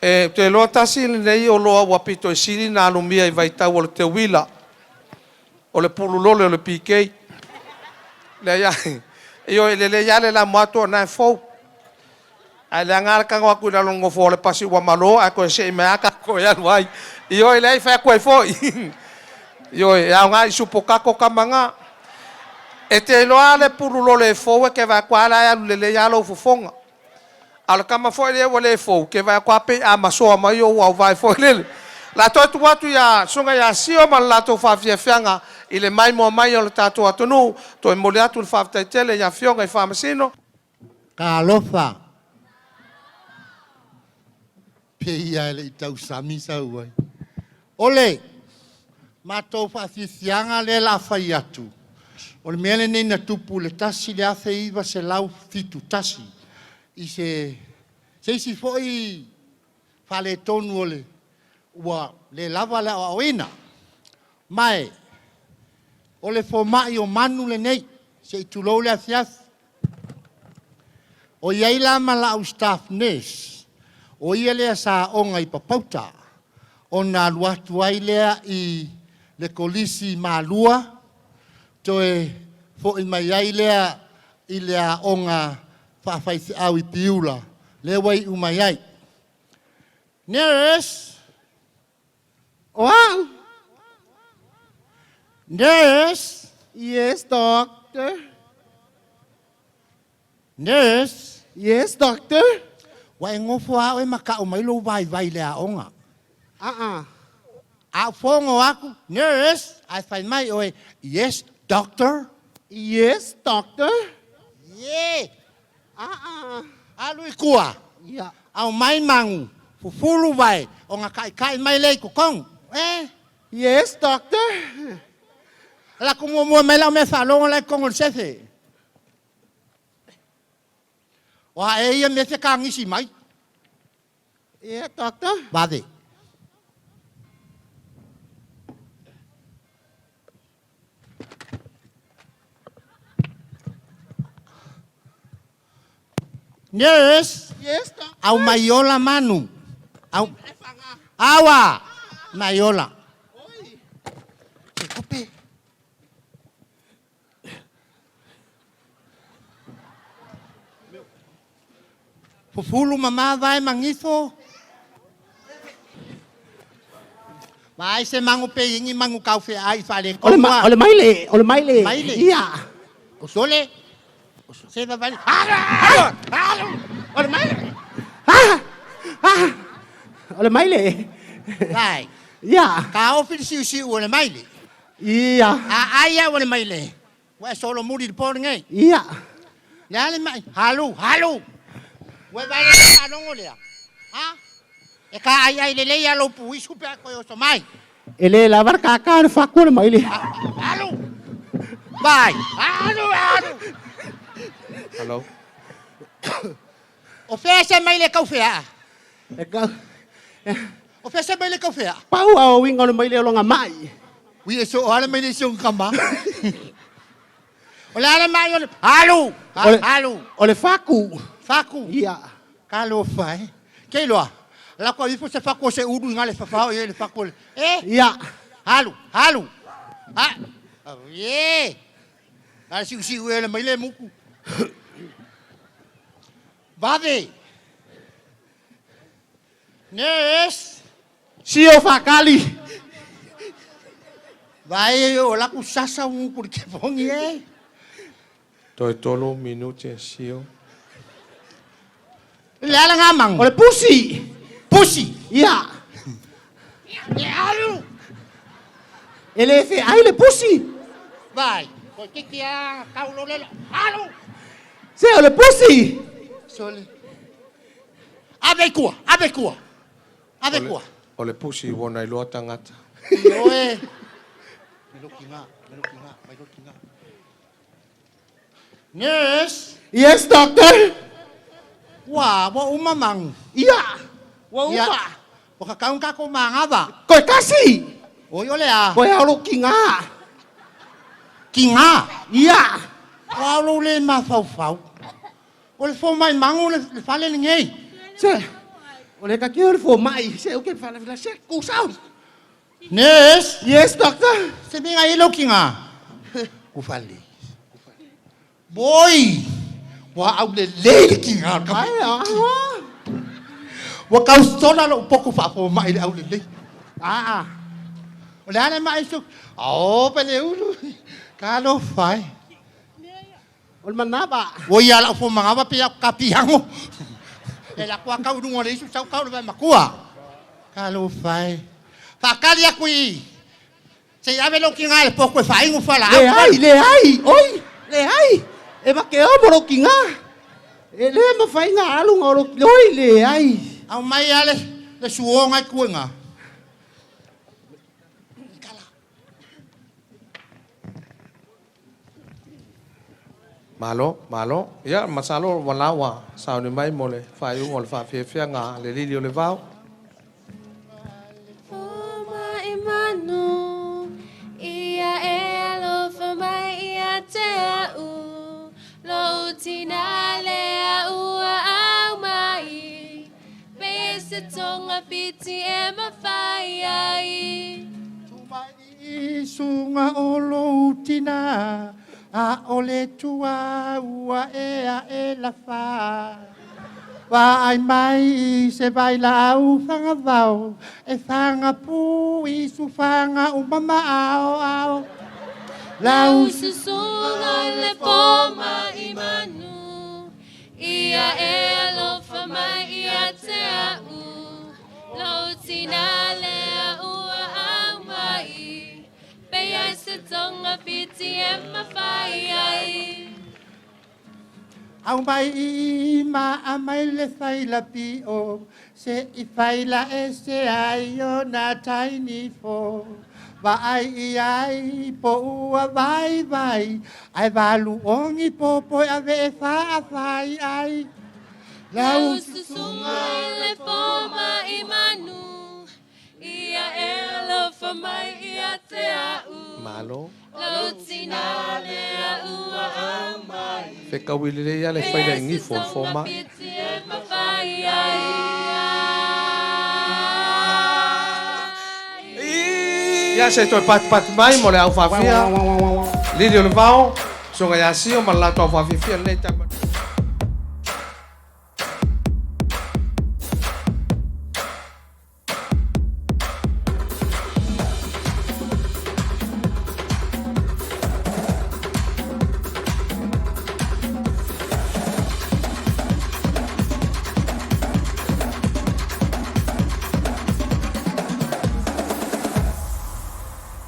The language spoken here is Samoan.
E, ou te iloa tasi lenei oloa ua pito i sili ona alumia i vaitau o le teuila, o le pululole o le PK. Leai lava, ioe, e lelei lava le lamo atu o lena e fou. Ae leaga lava le tago atu i lalo o le nofoa o le pasi ua malo ae toe sei mai lava tatou e alu ai. Ioe, leai, e fai atu ai foi. Ioe, e aoga i supotato tama na. E te iloa lava le pululole e fou e te vaai atu lava la e alu lelei lava lou fofoga. A o le tama foi lea ua le fou, e te vaai atu lava pei a masoa mai ou auvae foi lele. O le a toe tuu atu i le susuga ia Sio ma le latou faafiafiaga i le maimoa mai o le tatou atunuu. Toe momoli atu le faafetai tele i Afioga i Faamasino. Talofa! Pei lava e le i tausami sau ai. O le matou faafiafiaga lea o le a fai atu, o le mea lenei na tupu i le 1971 i se isi foi faaletonu o le ua le lava le aoaoina. Ma o le fomai o manu lenei, se i tulou le afiafi. O i ai la ma lau staff nurse, o ia lea sa aoga i Papauta, ona alu atu ai lea i le Kolisi i Malua, toe foi mai ai lea i le aoga faafaifeau i Piula, lea ua iu mai ai. Nurse! O au? Nurse! Yes, doctor. Nurse! Yes, doctor. Ua e nofo lava oe ma tau mai lou vaivai i le aoga. Aa. A ou fono atu, nurse, ae fai mai oe, yes, doctor. Yes, doctor. Yeah. Aa. Alu i tua. Ia. Aumai magu, fufulu vae, ona taitai mai lea i totonu. Eh? Yes, doctor. Lako muamua mai lau mea faalogo la i totonu o le sefe. O a ea ia mea e fekagisi mai? Yeah, doctor. Vave. Nurse. Yes, doctor. Au mai ola manu. Au. Aua. Mai ola. Se tupe. Fufulu mama vae magifo. Vaai se mago pe i ai ni manu taufeaai faaletonu a. O le maile, o le maile. Maile. Ia. O sole. Se vavai. Alu! Alu! O le maile. Ah! Ah! O le maile. Vai. Ia. Taofi le siusiu o le maile. Ia. A ai au o le maile, ua e solomuli i le po lenei. Ia. Le a le mai? Alu! Alu! Ua e vaai le faalogo lea? Ha? E ka aiai lelei lava lou puisu pe a e toe oso mai. E le lava le kākā o le faku o le maile. Alu! Vai! Alu! Alu! Hello. O fea se maile e kaufea? E kau. O fea se maile e kaufea? Pau a o uiga o le maile o lona mai. Ui e so o ale maile i si ona kama. O le a le mai o le... Alu! Alu! O le faku. Faku? Ia. Talofa e. Ke iloa, lako ifo se faku o se ulu i gale fafao i ai le faku o le... E! Ia. Alu! Alu! A! E! A siusiu e le maile muku. Vave! Nurse! Sio faakali. Vai o laku sasa ugu le kefongi e. Toe tolu minute Sio. Le ala ngā mangu. O le pusi. Pusi. Ia. E alu. E le feai le pusi. Vai. Ko tiki a kau lo lela. Alu. Se o le pusi. Sole. Ave i tua, ave i tua. Ave i tua. O le pusi ua ona iloa tagata. Ioe. Mai lou tiga, mai lou tiga, mai lou tiga. Nurse. Yes, doctor. Ua, ua uma magu. Ia. Ua uma. Ia. Ua kakau ni tatou manava. Koe kasi. Oi o le a? Koe ao lou tiga. Tiga? Ia. Ua ao lou le mafaufau. O le fomai magu le fale lenei. Se. O le kaki o le fomai, se o ke whalawhila se kusau. Nurse, Yes, doctor. se mea i lau kinga. Kufale. Boy, ua au le lei le kinga. Ai, ah. Ua kausola lou poko faafomai i le aulelei. Ah, ah. O le a le ma'i su. Ao peleulu. Talofa e. O le manava. Ua ia lau fomagava pe au kapiango. E la kua kau lunga o le isu sau kau le makua. Talofa e. Faakali aku i. Se i ave lou kiga i le poko e faaigu falaau. Leai, leai, oi, leai. E make o mo lou kiga. E le mafai ona alu o lou oi, leai. Aumai lava le suoga i kuega. Malo, malo. Ia, masalo ua la ua sauni mai mo le faaiuga o le faafiafiaga a le lili o le vao. Fomai manu, ia e alofa mai ia te a'u, lou tina lea ua aumai, pei se togafiti e mafai ai. Mai i suga o lou tina, a o le tua ua e a e lafa. Vaai mai i se vailaau fagavao, e fagapu i sufaga uma ma aoao. Lau Lau susuga i le fomai manu, ia e alofa mai ia te a'u, lou tina lea ua aumai, pei ai se togafiti e mafai ai. Aumai i maa mai le faila pio, se i faila ese ai ona tainifo. Vaai i ai po ua vaivai, ae valu ogi popo e ave e faafai ai. Lau susuga i le fomai manu, ia e alofa mai ia te a'u. Malo. Lou tina lea ua aumai. Fekaui lelei lava le faila i gifo o le fomai. Pei e mafai ai. Ia se i toe patipati mai mo le aufaafia. Lili o le Vao, Susuga ia Sio ma le latou aufaafifia i lenei taimi.